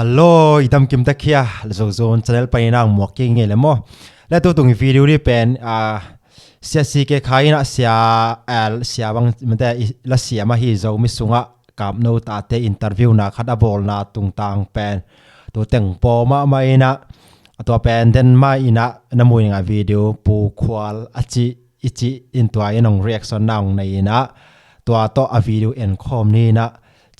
Hello, idam kim ta khia zo zon channel pa inang muak ki nge le mo. Le tu tung video ri pen a sia si ke khai na sia al sia bang mate la sia ma hi zo mi sunga kap no ta te interview na khat a bol na tung tang pen tu teng po ma mai na to pen den ma ina na mui nga video pu khwal achi ichi in tua inong reaction naung nei na tua to a video en khom ni na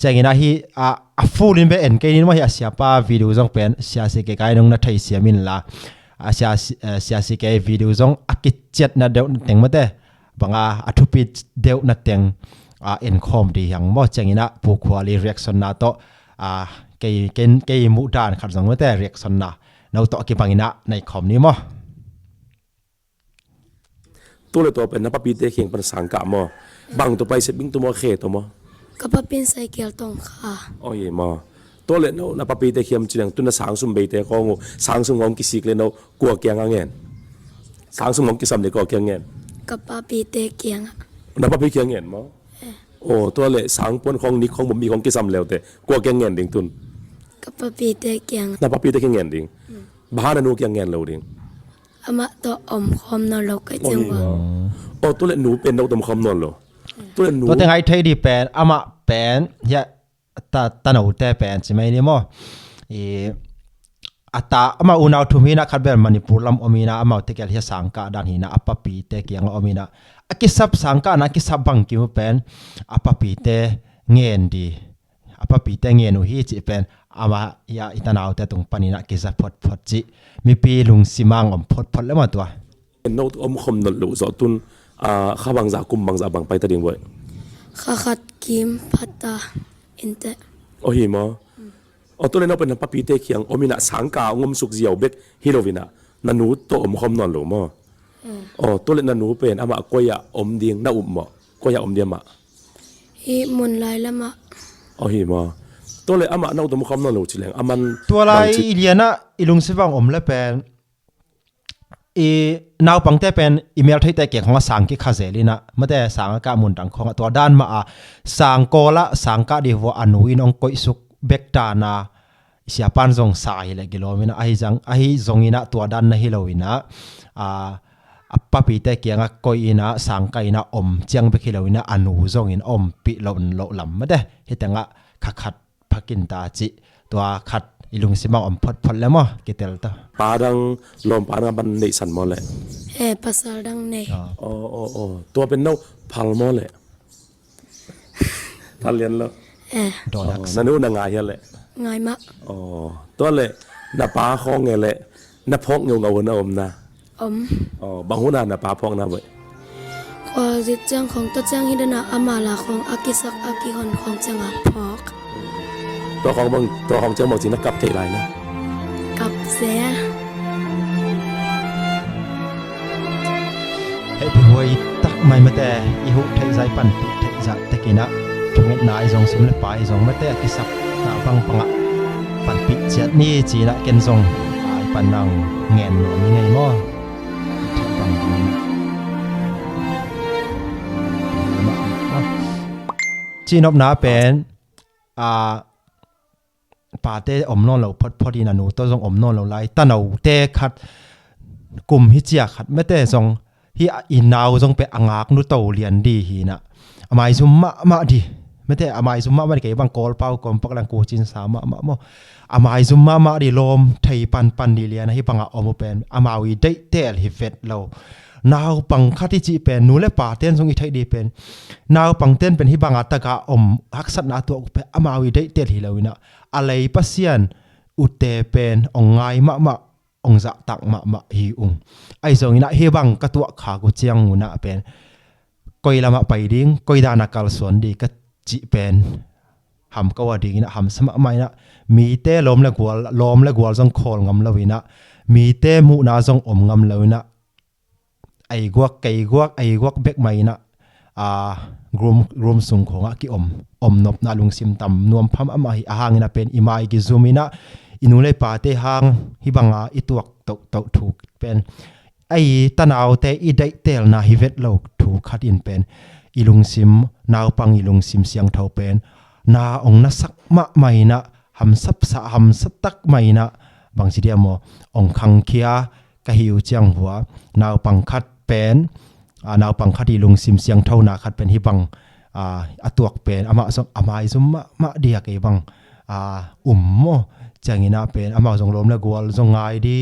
chengina hi a a full in be en ke ni ma hi asia pa video jong pen sia se ke kai nong na thai sia min la asia sia si ke video jong akit chet na deuh teng ma te banga a thupi deuh na teng a en khom di yang mo chengina pu khwali reaction na to a ke ken ke mu dan khat jong ma te reaction na no to ki bangina nei khom ni mo. Tu le to pen na papi te kheng pan sang ka mo bang to pai se bing tu mo khe to mo. Ka papin cycle tong kha. O ye mo to le no na papi te khiam chilang tu na sang sum be te ko ngu sang sum ngong ki sik le no kwa kyang angen sang sum ngong ki sam le ko kyang ngen. Ka papi te kyang. Na papi kyang ngen mo o to le sang pon khong ni khong mi khong ki sam leo te kwa kyang ngen ding tun. Ka papi te kyang. Na papi te kyang ngen ding ba na nu kyang ngen lo ding. Amah to om khom no lo kai cheng wa. O to le nu pen no tom khom non lo to le nu to te ngai thei di pen ama pen ya ta ta no te pen chi mai ni mo i ata ama unaw thum hi na khat bel Manipur lam omina ama te kel hi sangka dan hi na apa pi te kiang omina akisap sangka na kisap bang ki mu pen apa pi te ngen di apa pi te nge nu hi chi pen ama ya itanau te tung panina ki za phot phot chi mi pi lung simang om phot phot le ma tua. No om khom nol lo zo tun a kha bang za kum bang za bang pai ta ding boi. Kha khat kim phata inte. O hi mo o to le no pen papi te khiang omina sangka ngom suk ziaw bek hilovina na nu to om khom non lo mo o to le na nu pen ama koya om ding na um mo koya om dia ma. Hi mun lai lama. O hi mo to le ama no tom khom non lo chileng aman tua lai iliana ilung sivang om le pen i naw pangte pen email thei te ke khonga sang ki khazelina mate sang ka mun dang khonga to dan ma a sang kola sang ka di vo anu in ong koi suk bek ta na sia pan zong sa hi le gilomina a hi jang a hi zongina tua dan na hi loina a apa pi te kianga koi ina sang ka ina om chiang be khiloina anu zong in om pi lon lo lam mate hi tanga kha khat phakin ta chi tua khat ilung sima om phot phot le mo kitel ta. Pa dang lom pa dang ban nei san mo le. He pasal dang nei. O o o tua pen no phal mo le phal lian lo. Eh. Na nu na ngai hian le. Ngai ma. O tua le na pa khong nge le na phok ngeu ngau na om na. Om. O bang huna na pa phok na voi. Khwa zit chang khong to chang hi dana ama la khong akisak aki hon khong changa phok. To khong bang to khong chang bang chi na kap thei lai na. Kap se. Hei pi huai tak mai mate i hu thei zai pan pi thei za tekina thunget nai zong sim le pai zong mate akisak na bang panga pan pi chiat ni chi na ken zong ai pan nang ngen no ni nei mo thei bang bang chi nop na pen a pa te om non lo phot phot in anu to zong om non lo lai ta no te khat kum hi chia khat mate zong hi inaw zong pe angak nu to lian di hi na amai zum ma ma di mate amai zum ma ma ke bang kol pau kom pak lang ko chin sa ma ma mo amai zum ma ma di lom thei pan pan di lian hi panga om pen amawi dei tel hi vet lo naw pang khati chi pen nu le pa ten zong i thei di pen naw pang ten pen hi banga taka om haksat na to pe amawi dei tel hi loina alei pasian ute pen ong ngai ma ma ong za tak ma ma hi ung ai zong ina hi bang ka tua kha ku chiang nguna pen koi lama pai ding koi dana kal suan di ka chi pen ham ka wa ding ina ham sama mai na mi te lom le gwal lom le gwal zong khol ngam lowina mi te mu na zong om ngam lowina ai guak kai guak ai guak bek mai na a grum grum sung khonga ki om om nop na lung sim tam nuam pham ama hi ahangina pen imai ki zoomina inule pa te hang hi banga ituak to to thu pen ai tanaw te i dai tel na hi vet lo thu khat in pen ilung sim naw pang ilung sim siang tho pen na ong na sak ma mai na. Ham sap sa ham sa tak mai na bang chi dia mo ong khang khia ka hiu chiang hua naupang khat pen a naupang khat i lungsim siang tho na khat pen hi bang a atuak pen ama zong amai zum ma ma dia ke bang a um mo changina pen ama zong lom la gwal zong ngai di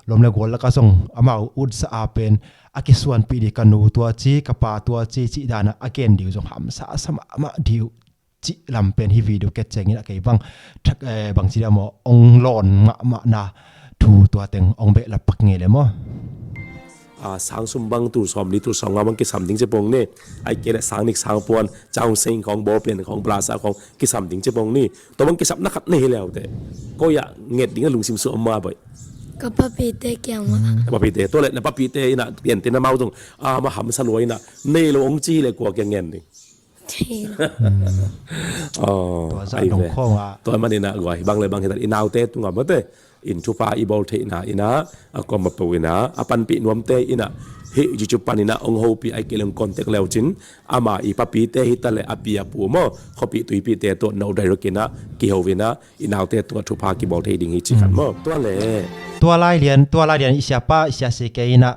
lom la gwal la ka zong ama ut sa a pen a ke suan pi di kanu tua chi ka pa tua chi chi dana again diu zong ham sa sama ma diu chi lam pen hi video ke chengin a kei bang thak bang chi mo ong lon ma ma na thu tua teng ong be la pak nge le mo. A sang sum bang tur som ni tur som nga bang ki sam ding che pong ni ai ke le sang nik sang puan chau sing khong bo pen khong plaza khong ki sam ding che pong ni to bang ki sam na khat ni hi leo te ko ya nget ding lung sim su ma bai ka pa pi te kyang ma pa pi te to le na pa pi te ina pian te na mau jong a ma ham sa loi na nei lo ong chi le ko ke ngen ding Tua za dong khong a. Tua man ina goi bang le bang hitan inau te tunga ma te in thu pa i bol the ina ina a kom ma pu ina a pan pi nuam te ina hi ju chu pan ina ong ho pi ai keleng contact leo chin ama i pa pi te hi ta le a pi a pu mo kho pi tui pi te to no direct ina ki ho vina inau te tunga thu pa ki bol the ding hi chi khan mo tua le Tua lai lian tua lai lian i sia pa i sia si ke ina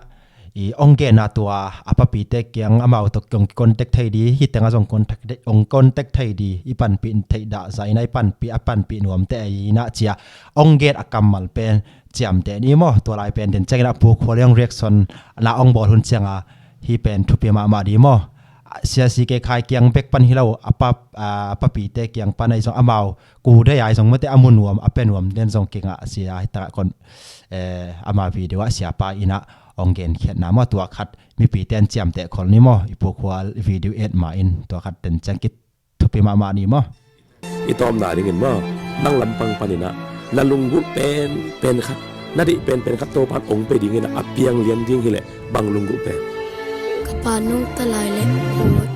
i ong ge na tua apa pi te kyang amau to kyong contact thei di hi tenga jong contact de ong contact thei di i pan pi thei da zai nai pan pi a pan pi nuam te ai na chia ong ge a kamal pen chiam te ni mo tua lai pen den chengna pu kholiang reaction na ong bol hun changa hi pen thu pi ma ma di mo sia si ke khai kyang bek pan hi lo apa apa pi te kyang pan ai jong amau ku de ai jong mate amun nuam ape nuam den jong kinga sia ta kon ama video a sia pa ina ong gen khiat na mo tua khat mi pi ten chiam te khol ni mo ipu khwal video et ma in tua khat ten chang ki thupi ma ma ni mo I tom na ding in mo nang lampang panina na lunggu pen pen khat na di pen pen khat to pan ong pe ding ina apiang lian ding hi le bang lunggu pen ka pa nung talai le ut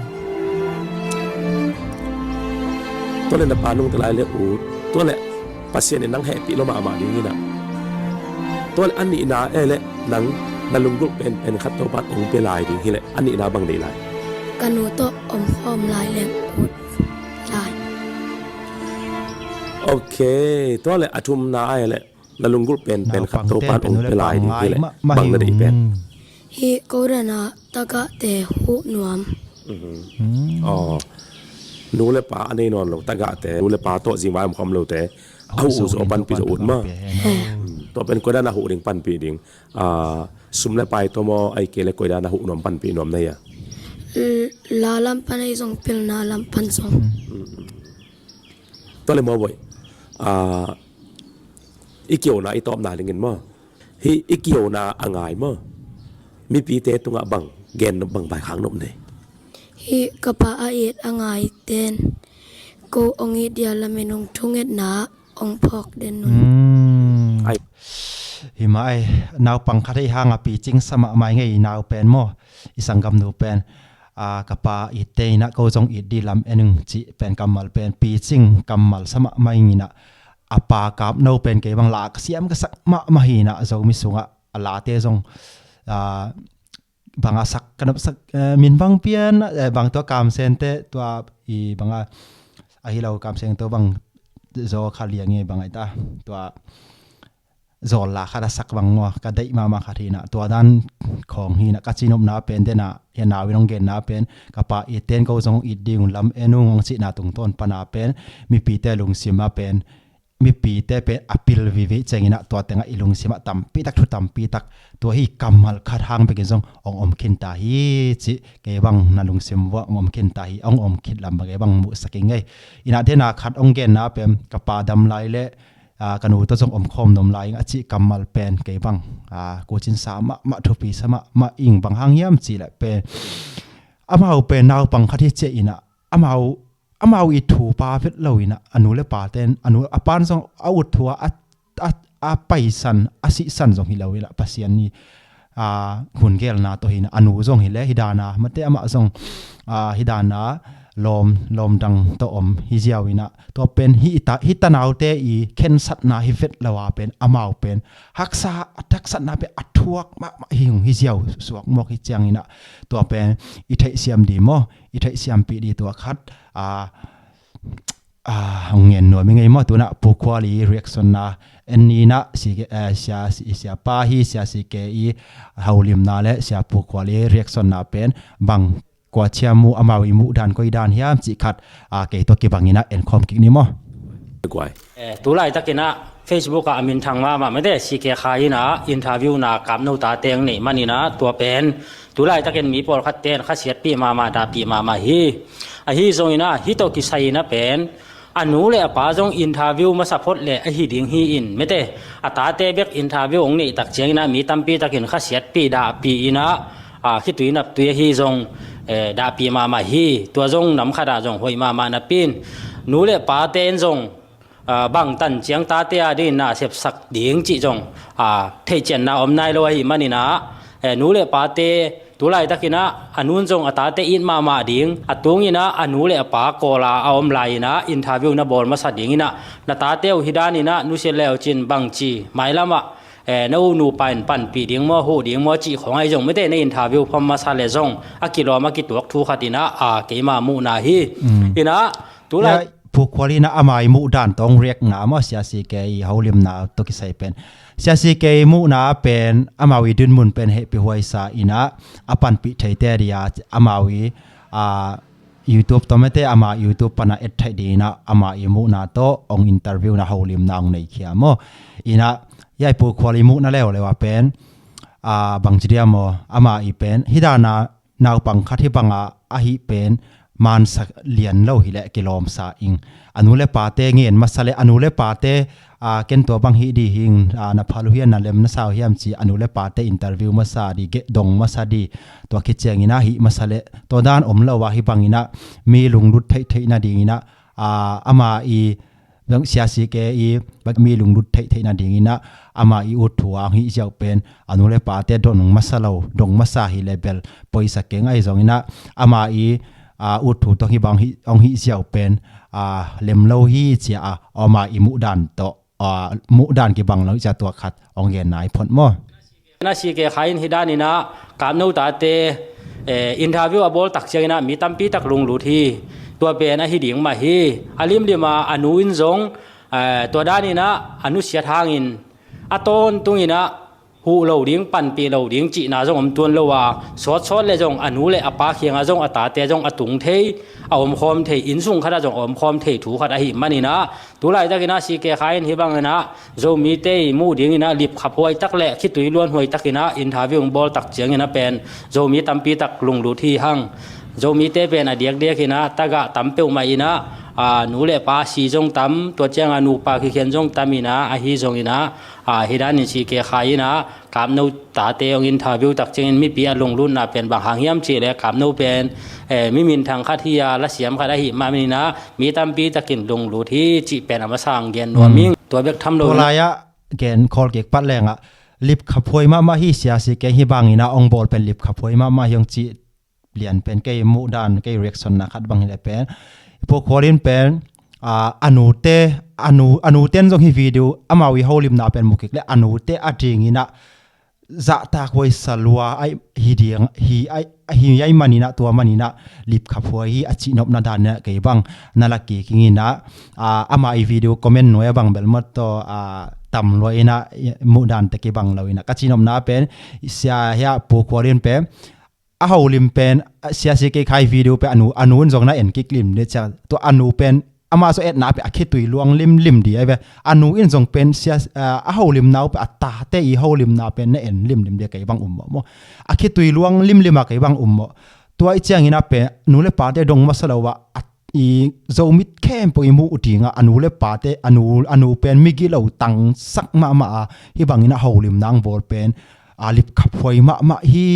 to le na pa nung talai le ut to le pasien in nang he pi lo ma ma ding ina to le ani na e le nang na lunggu pen pen khat to pan ong pe lai ding hi le ani na bang dei lai ka nu to om khom lai le ut lai okay to le athum na ai le na lunggu pen pen khat to pan ong pe lai ding hi le bang na dei pen hi korana taka te hu nuam oh nu le pa anei non lo taka te nu le pa to jing wai khom lo te a hu zo pan pi zo ut ma to pen ko da na hu ding pan pi ding a sum le pai to mo ai ke le ko da na hu nom pan pi nom nei a la lam pan ai zong pil na lam pan zong to le mo boi a i kio na i tom na ding in mo hi i kio na angai mo mi pi te tunga bang gen no bang bai khang nom nei hi ka pa a et angai ten ko ongi dia laminung thunget na ong phok den nun ai hi mai naw pang kha thei hanga pi ching sama mai ngei naw pen mo isangam nu pen a kapa i te na ko jong i di lam enung chi pen kamal pen pi ching kamal sama mai ngina apa kap no pen ke bang la siam ka sak ma ma hi na zo mi sunga ala te jong a banga sak kanap sak min bang pian bang to kam sen te tua i banga a hi lo kam seng to bang zo kha liang nge bang ai ta tua zol la kha da sak bang ngo ka dei ma ma kha thi na tua dan khong hi na ka chinom na pen te na ya na wi nong gen na pen ka pa i ten ko zong i ding lam enu ngong chi na tung ton pa na pen mi pi te lung sim a pen mi pi te pe apil vi vi chengina tua tenga ilung sima tam pi tak thu tam pi tak tua hi kamal khat hang pe zong ong om khin ta hi chi ke bang na lung sim wa ong om khin ta hi ong om khit lam ba ke bang mu saking ngai ina the na khat ong gen na pem ka pa dam lai le a kanu to zong om khom nom lai a chi kamal pen ke bang a ko chin sa ma ma thu pi sama ma ing bang hang yam chi la pe amau pe nau pang khat hi che ina amau amau i thu pa vet lo ina anu le pa ten anu apan zong a ut thua a a a paisan a si san zong hi lo ila pasian ni a hun gel na to hin anu zong hi le hidana mate ama zong a hidana lom lom dang to om hi ziaw ina to pen hi ta hi tanau te i khen sat na hi vet lawa pen amau pen haksa atak sat na pe athuak ma ma hi hung hi ziaw suak mok hi chiang ina to pen i thei siam di mo i thei siam pi di to khat a Ngen nuam i ngei maw tunah Pu Khuali reaction na en ni na si sia sia pa hi sia si ke i holim na le sia Pu Khuali reaction na pen bang kwa chia mu amau i mu dan koi dan hiam chi khat a ke to ki bangina en khom ki ni maw. Kuai. Tulai takina Facebook ah min thang ma ma mate CK khai na interview na kap no ta teng nei manina tua pen tulai takin mi pawl khat ten kha siat pi ma ma da pi ma ma hi a hi zong ina hi to ki sai na pen anu le apa zong interview ma sa phot le a hi ding hi in mete ata te bek interview ong nei tak cheng na mi tampi takin kha siat pi da pi ina a khi tui nap tui hi zong da pi ma ma hi tua zong nam kha da zong hoi ma ma na pin nu le pa ten zong bang tan chiang ta te a din na sep sak ding chi zong a thei chen na om nai lo hi mani na nu le pa te tulai takina anun zong ata te in ma ma ding atung ina anu le pa kola a om lai na interview na bol ma sa ding ina na ta teu hidanina nu se leo chin bang chi mai lama no nu pan pan pi ding mo hu ding mo chi khong ai zong me te na interview phom ma sa le zong akilo ma ki tuak thu khatina a ke ma mu na hi ina tulai Pu Khuali na amai mu dan tong riak na mo sia si ke i holim na to ki sai pen sia si ke mu na pen amawi dun mun pen he pi huai sa ina apan pi thei te ria amawi a YouTube to mete ama YouTube pana et thai dina ama i mu na to ong interview na holim na ong nei khia mo ina yai Pu Khuali mu na leo lewa pen a bangchiria mo ama i pen hidana naw pang khat hi banga a hi pen man sak lian lo hi le kilom sa ing anu le pa te ngen masale anu le pa te a ken to bang hi di hing na phalu hian na lem na saw hiam chi anu le pa te interview ma sa di ge dong ma sa di to khi cheng ina hi masale to dan om lo wa hi bangina mi lunglut thei thei na ding ina a ama i bang sia si ke i bak mi lunglut thei thei na ding ina ama i u thuang hi jiao pen anu le pa te don masalo dong masa hi level poisa ke ngai zong ina ama i a u thu to hi bang hi ong hi jiao pen a lem lo hi chia a oma i mu dan to a mu dan ki bang lo cha to khat ong ge nai phot mo. Na si ke khain hidanina kam no ta te interview abol tak chengina mi tampi tak lung lut hi tua pe na hi ding ma hi alim lima anu in zong tua danina anu sia thangin aton tungina hu lo ding pan pi lo ding chi na zong om tuan lo wa sot sot le zong anu le apa khianga zong ata te zong atung thei a om khom thei in sung khara zong om khom thei thu khat a hi manina tulai takina si ke khain hi bangina zo mi te mu ding ina lip khap huai tak le khi tui luan huai takina interview bol tak chiang ina pen zo mi tampi tak lung lu thi hang zo mi te pen a diak diak ina taga tampeu mai ina a nu le pa si zong tam to chiang a nu pa khi khen zong tam ina a hi zong ina a hidan in si ke khai ina kam no ta te ong interview tak ching mi pi a lung lun na pen bang hang hiam chi le kam no pen mi min thang kha thi a la siam kha da hi ma mi na mi tam pi takin lung lu thi chi pen ama sang gen no ming to bek tham lo. To laya gen khol ke pat lenga lip khaphoi ma ma hi sia si ke hi bangina ong bol pen lip khaphoi ma ma hyong chi lian pen ke mu dan ke reaction na khat bang hi le pen po kholin pen a anu te anu anu ten jong hi video amawi holim na pen mukik le anu te ating ina za ta khoi salwa ai hi diang hi ai hi ai manina tua manina lip khaphoi hi achi nop na dan na ke bang nala ki kingina a ama i video comment noya bang bel mot to a tam lo ina mu dan te ki bang lo ina ka chinom na pen sia hia pu khwarin pe a holim pen sia si ke khai video pe anu anun jong na en ki klim ne cha to anu pen ama so et na pe akhi tui luang lim lim di ai ve anu in jong pen sia a holim nau pe ata te i holim na pen na en lim lim de ke bang um mo akhi tui luang lim lim a ke bang um mo tua i chiang ina pe nu le pa te dong masalawa i zomit khem po i mu utinga anu le pa te anu anu pen migi lo tang sak ma ma a hi bangina holim nang bol pen alip khap hoi ma ma hi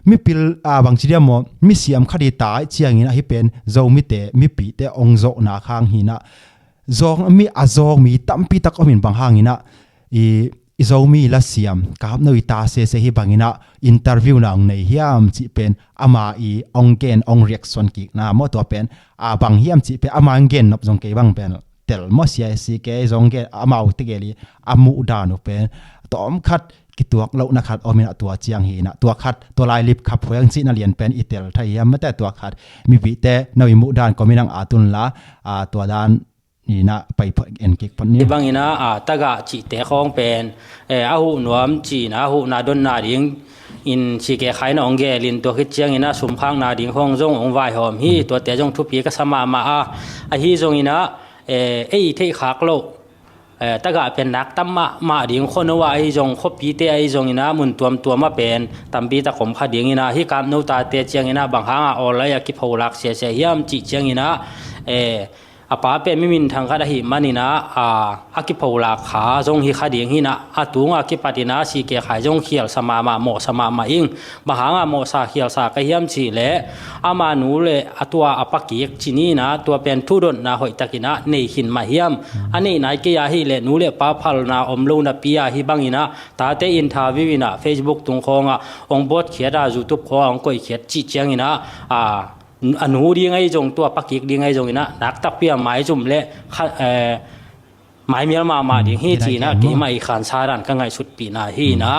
mi pil a bang chiria mo mi siam khadi ta chiang ina hi pen zomi te mi pi te ong zo na khang hi na zong mi azong mi tampi tak omin bang hangina i izomi la siam kap noi ta se se hi bangina interview na ang nei hiam chi pen ama i ong gen ong reaction ki na mo to pen a bang hiam chi pe ama gen nop jong ke bang pen tel mo sia si ke zong ge ama u te ge li amu da no pen tom khat ki tuak lo na khat omin tua chiang hi na tua khat to lai lip khap hoyang chi na lian pen i tel thai hiam ma te tua khat mi bi te noi mu dan kominang atun la a tua dan. Ni na pai phot en kik phot ni. Bangina a taga chi te khong pen e a hu nuam chi na hu na don na ding in chi ke khai na ong ge lin to khit chiang ina sum khang na ding hong zong ong vai hom hi to te jong thu pi ka sama ma a a hi zong ina e ei thei khak lo taga pen nak tam ma ma ding khonowa ai jong kho pi te ai jong ina mun tuam tuam ma pen tambi ta kom kha ding ina hi kam no ta te chiang ina bang hanga ol ya ki pholak se se hiam chi chiang ina e อปาเป็นมิมินทางคดหิมานินะอาอากิพาวลาขาจงฮิคดีหินะอาตุงอากิปตินาสีเกขายจงเขียวสมามาโมสมามาอิงมหางาโมสาเขียวสากะเฮียมชีเลอามานูเลอตัวอปกิกชินีนะตัวเป็นทุดนนาหอยตะกินะในหินมาเฮียมอันนี้นายเกียาฮิเลนูเลปาพัลนาอมลูนาปียาฮิบังอินะตาเตอินทาวิวินะเฟซบุ๊กตุงคงอ่ะองบดเขียดายูทูบคองก้อยเขียดจีเจียงอินะอ่า anu ding ai jong tua pakik ding ai jong ina nak tak pia mai zum le mai mial ma ma ding hi chi na ki mai khan saran ka ngai sut pi na hi na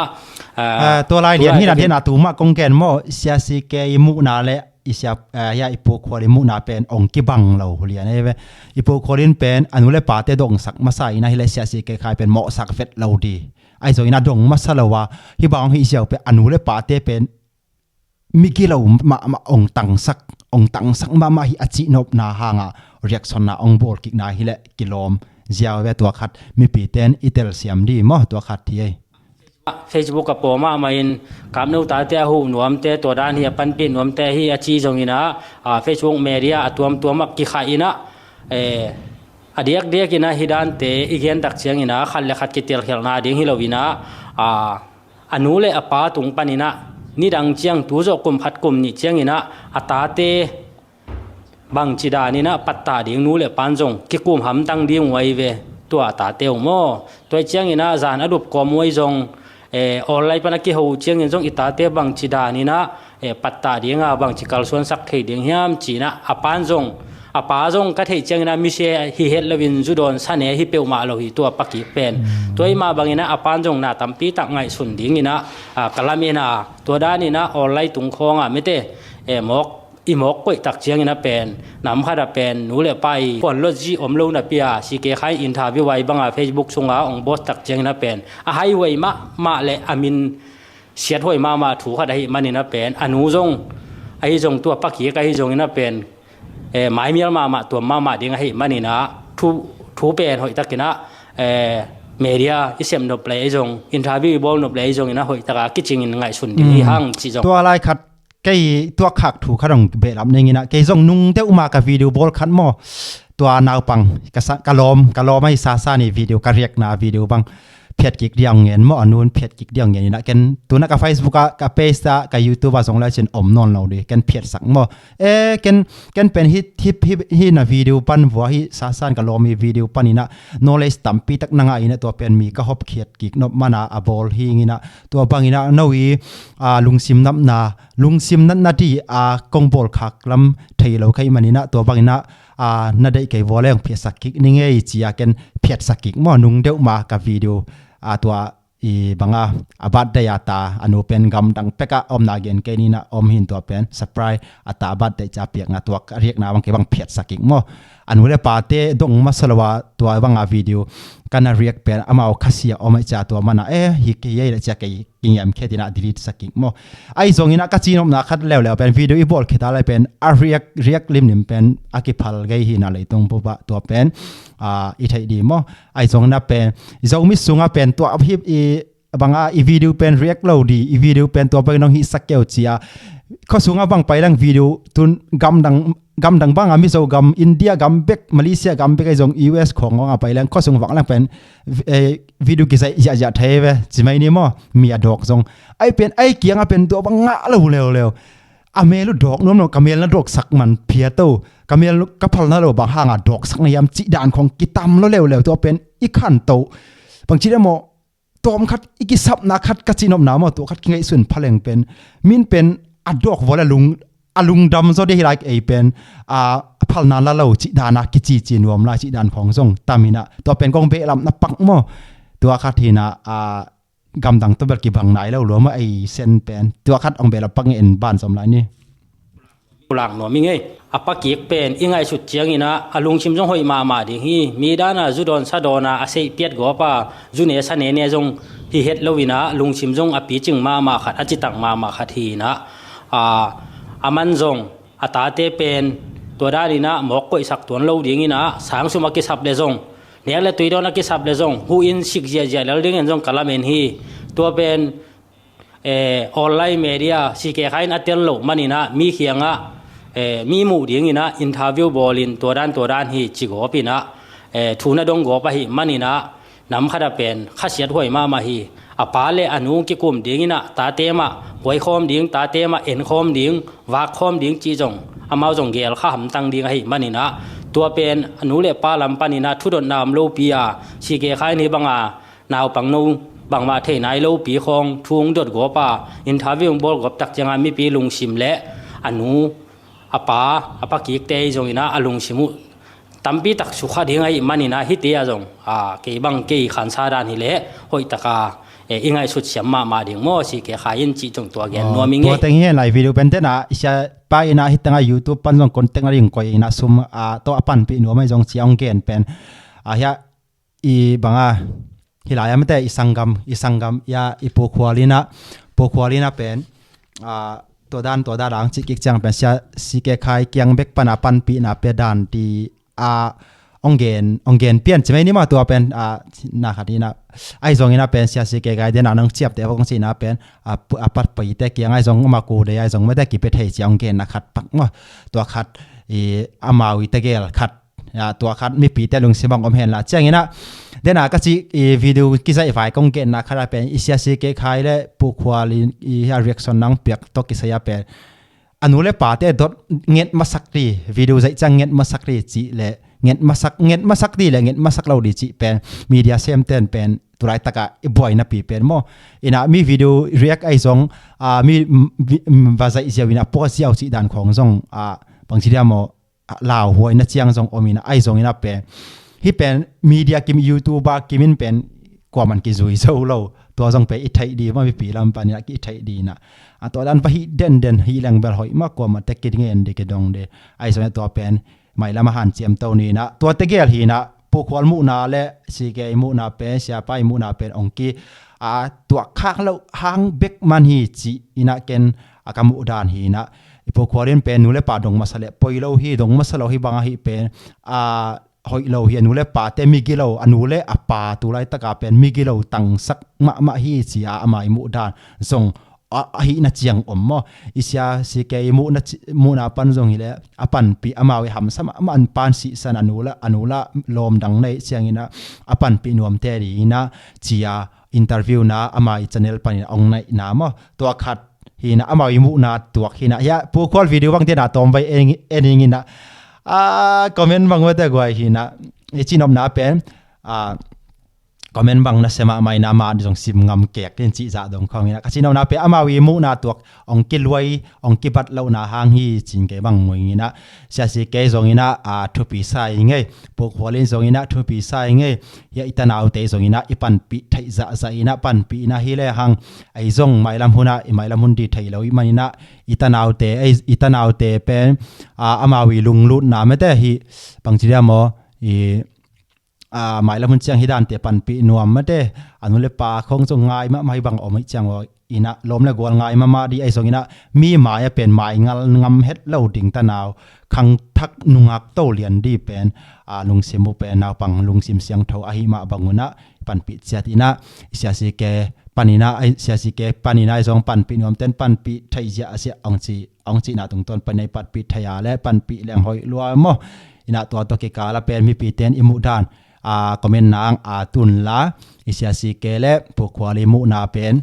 ตัวลายเหรียญที่นั่นที่นาตูมะกงแกนโมเสียสีเกยมุนาเลอิเสียยาอิปูควอลิมุนาเป็นองกิบังเราเรียนไอ้เวอิปูควอลินเป็นอนุเลปาเตดงสักมาใส่นะฮิเลเสียสีเกคายเป็นเหมาะสักเฟดเราดีไอ้โซอินาดงมาสละวะฮิบังฮิเสียวเป็นอนุเลปาเตเป็นมิกิเรามามาองตังสักองตังสักมามาฮิอจินบนาหางะเรียกสนาองโบลกิกนาฮิเลกิลอมเจียวเวตัวขัดมีปีเตนอิเตลเสียมดีมอตัวขัดที่ Facebook ka pawma main kamnu ta te hu nuam te to dan hi pan pi nuam te hi achi zong ina Facebook media atuam tuam ki kha ina e adiak diak ina hidan te igen tak chiang ina khal le khat ki tel khel na ding hi lovina a anu le apa tung panina ni dang chiang tu zo kum khat kum ni chiang ina ata te bang chi da ni na patta ding nu le pan zong ki kum ham tang ding wai ve tua ta teu mo toy chiang ina zan adup ko moi zong online pana ki ho chiang in zong ita te bang chi da ni na patta dinga bang chi kal suan sak thei ding hiam chi na apan zong apa zong ka thei chiang ina mi se hi het lawin zu don sa ne hi peu ma lo hi tua paki pen toy ma bang ina apan zong na tampi tak ngai sun ding ina kalamina tua da ni na online tung khonga mete e mok i mok koi tak chiang ina pen nam khada pen nu le pai pon lo ji om lo na pia si ke khai interview wai banga Facebook sunga ong boss tak chiang ina pen a hai wai ma ma le amin siat hoi ma ma thu khada hi manina pen anu zong ai zong tua paki ka hi zong ina pen e mai mial ma ma tua ma ma ding hi manina thu thu pen hoi takina e media isem no play zong interview bol no play zong ina hoi taka kiching in ngai sun ding hi hang chi zong ตัวลายขัดเกยตัวขักถูกขดงเบลับในงี้นะเกยส่งนุ่งเตอุมากะวิดีโอบอลขันมอตัวนาวปังกะสะกะลอมกะลอมไม่ซาซานี่วิดีโอกะเรียกนาวิดีโอบังเพียดกิกเดียงเงินมออนุนเพียดกิกเดียงเงินนะกันตัวนักกะ Facebook กะกะเพจกะ YouTube ส่งแล้วเช่นอมนอนเราดิกันเพียดสักมอเอ๊กันกันเป็นฮิตฮิตฮิฮินะวิดีโอปันวัวฮิซาซานกะลอมมีวิดีโอปันนี่นะ knowledge tampi tak nanga inaตัวเป็นมีก็ฮอบเขียดกิกนบมานาอบอลฮิงินะตัวบังอินะนวีอ่าลุงซิมนับนาลุงซิมนันนาดีอากงบอลคักลำเทโลไขมันนี่นะตัวบังอินะอ่านาได้ไกวอลเลงเพียสักกิกนี่ไงจีอาเกนเพียสักกิกมอนุงเดวมากับวิดีโออ่าตัวอีบังอาอาบัดได้อาตาอนุเป็นกำดังเปกะอมนาเกนเกนี่นะอมหินตัวเป็นสปรายอาตาบัดได้จะเปียกงาตัวเรียกนาบังเกบังเพียสักกิกมออนุเลปาเตดงมาสลวะตัวบังอาวิดีโอกันเรียกเป็นอามาเอาคาเซียอมจาตัวมันนะเอ๊ะฮิเกยเลยจะเกยกิงยำแค่ที่น่ะ delete สักกิกมอไอ้ทรงนี้นะก็จีนอมนะคัดแล้วแล้วเป็นวิดีโออีบอลแค่ตาอะไรเป็นอาเรียกเรียกลิมนิมเป็นอากิพัลไกหินาเลยตรงปะตัวเป็นอ่าอีไทยดีมอไอ้ทรงนั้นเป็นทรงมิสุงะเป็นตัวอภิอีบางอ่ะอีวิดีโอเป็นเรียกเราดีอีวิดีโอเป็นตัวเป็นน้องฮิสักเกลเจียข้อสูงอ่ะบางไปลังวิดีโอตุนกำดังกำดังบางอ่ะมิโซกำอินเดียกำเบกมาเลเซียกำเบกไอ้ทรงยูเอสของอ่ะไปลังข้อสูงฝังลังเป็นเอวิดีโอกิใส่ยะยะเทเวจิไม่นี่มอมีอดอกทรงไอ้เป็นไอ้เกียงอ่ะเป็นตัวบางงะเร็วเร็วเร็วอเมลุดอกน้มกำเมลนะดอกสักมันเพียโตกำเมลกะพัลนะเราบางห่างอ่ะดอกสักในยามจีดานของกิตำแล้วเร็วเร็วตัวเป็นอีขันโตบางทีได้มอตอมคัดอีกิซับนาคัดกะจีนอมนามตัวคัดไงส่วนพลังเป็นมินเป็นอดอกวอลลุงอลุงดำซอได้ไลค์ไอเป็นอ่าพัลนาละเราจีดานากิจีจีนวมลาจีดานของทรงตามินะตัวเป็นกองเบลำนับปักมอตัวคัดทีนะอ่ากำดังตัวเบลกีบังไหนแล้วหลวมไอเส้นเป็นตัวคัดองเบลปักเอ็นบ้านสมไรนี่ Lak nuam i ngei. A pa kik pen i ngaihsut chiang ina a lungchim zong hoi ma ma ding hi. Mi dan ah zu dawn sa dawn ah a seih piat gawp a, zu ne sa ne ne zong hi het lo ina lungchim zong a pi ching ma ma khat a chi tak ma ma khat hi ina a a man zong a ta te pen tua dan ina mok koi sak tuan lo ding ina sang sum a ki sap le zong nek le tui dawn a ki sap le zong hu in sik zia zia lal ding in zong kalamen hi tua pen Online media si ke khain a tel lo manina mi khianga mi mu ding ina interview bolin tuadan tuadan hi chi go pina thuna dong go pa hi manina nam khada pen khasiat hoi ma ma hi apa le anu ki kum ding ina ta te ma hoi khom ding ta te ma en khom ding wa khom ding chi jong amau jong gel kha ham tang ding hi manina tua pen anu le pa lam panina thudon nam lo pia si ke khai ni banga Naupang no bang mah thei nai lo pi khawng thung dawt gawp a interview ball gawp tak changa mipi lungsim le a nu a pa a pa kik te zong ina a lungsim u tampi tak su kha ding ai man ina hi te a zong a kei bang kei khan sa dan hi le hoi taka e ingai sut siam ma ma ding mo si ke kha in chi chong tua gen nuam inge. Tua teng hian lai video pen te na sia pa ina hi tanga youtube pan zong contact na ring koi ina sum a to apan pi nuam ai zong chiang gen pen a hia I banga hilai ah mate i sangam i sangam ya i pu khualina pu khualina pen a to dan to da dang chi kik chang pen sia si ke khai kyang bek pana pan pi na pe dan ti a ong gen ong gen pian chimai ni ma tua pen a na khat ina ai zong ina pen sia si ke gai den anang chiap te bong chi na pen a a pat pai te kyang ai zong ma ku de ai zong ma te ki pe thei chi ong gen na khat pak ma tua khat i amawi te gel khat ya tua khat mi pi te lung simang om hen la chiang ina den a ka chi i video ki zai vai kong ke na khara pen isia si ke khai le pu khwa li i ya reaction nang piak to ki saya pe anu le pa te dot nget masak ri video zai chang nget masak ri chi le nget masak nget masak di le nget masak lo di chi pen media sem ten pen turai taka i boy na pi pen mo ina mi video react ai zong a mi va zai ziawina po siau chi dan khong zong a pangchiria mo lau huai na chiang zong omin ai zong ina pen hi pen media kim youtuber kimin pen kwa man ki zui zo lo to zong pe i thai di ma mi pi lam pan ya ki thai di na a to dan pa hi den den hi lang bel hoi ma kwa ma te ki ngen de ke dong de ai zong to pen mai lama han chiam to ni na to te gel hi na pu khwal mu na le si ke mu na pen sia pai mu na pen ong ki a tua khak lo hang bek man hi chi ina ken akamu dan hi na ipo khuarin pen nu le pa dong masale poi lo hi dong masalo hi banga hi pen a hoi lo hi anu le pa te mi gi lo anu le apa tu lai taka pen mi gi lo tang sak ma ma hi chi a ama i mu dan zong a hi na chiang om mo isia si ke mu na mu na pan zong hi le apan pi ama wi ham sama ama an pan si san anu la anu la lom dang nei chiang ina apan pi nuam te ri ina chia interview na ama i channel pan in ong nei na mo to khat hi na ama i mu na tuak hi na ya pu khwal video bang te na tom vai ening ina a comment bang wa te gwai hi na i chinom na pen a comment bang na sema mai na ma jong sim ngam kek tin chi za dong khong ina ka chinom na pe ama wi mu na tuak ong ki luai ong ki bat lo na hang hi chin ke bang ngoi ina sia si ke zong ina a thu pi sai nge pu khwalin zong ina thu pi sai nge ya itanau te zong ina ipan pi thai za za ina pan pi na hi le hang ai zong mai lam huna i mai lam hun di thei lo i manina itanau te ai itanau te pen a amawi lunglut na me te hi pangchiria mo i a mai lam hun chiang hi dan te pan pi nuam ma te anu le pa khong chu ngai ma mai bang om chiang o ina lom le gol ngai ma ma di ai zong ina mi mai a pen mai ngal ngam het lo ding ta naw khang thak nungak to lian di pen a lungsim mu pen naw pang lungsim siang tho a hi ma banguna pan pi chiat ina sia si ke panina ai sia si ke panina ai zong pan pi nuam ten pan pi thai zia asia ong chi ong chi na tung ton panai pat pi thaya le pan pi leng hoi lua mo ina to to ke kala pen mi pi ten imu dan a comment nang a tun la isia si ke le pu khwali mu na pen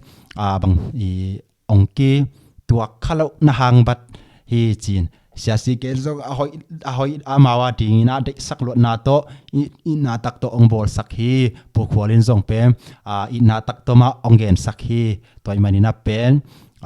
a bang i ong ki tuak khalo na hang bat hi chin sia si ke zong a hoi a hoi a mawa ding ina de sak lo na to i na tak to ong bol sak hi pu khwalin zong pe a i na tak to ma ong gen sak hi toy manina pen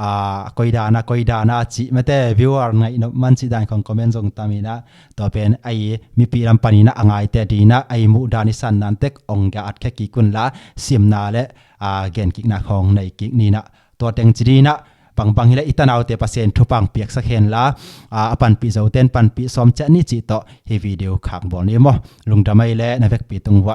a koida na koida na chi mate viewer ngai no man chi dan khong comment zong tamina to pen ai mi pi ram panina angai te dina ai mu dani san nan tek ong ga at khe ki kun la sim na le a gen ki na khong nei ki ni na to teng chi na Bang bang hi le itanau te pasien thupang piak sak hen la a pan pi zo ten pan pi som cha ni chi to hi video khak bol ni mo lungdamai le na vek pi tung wa.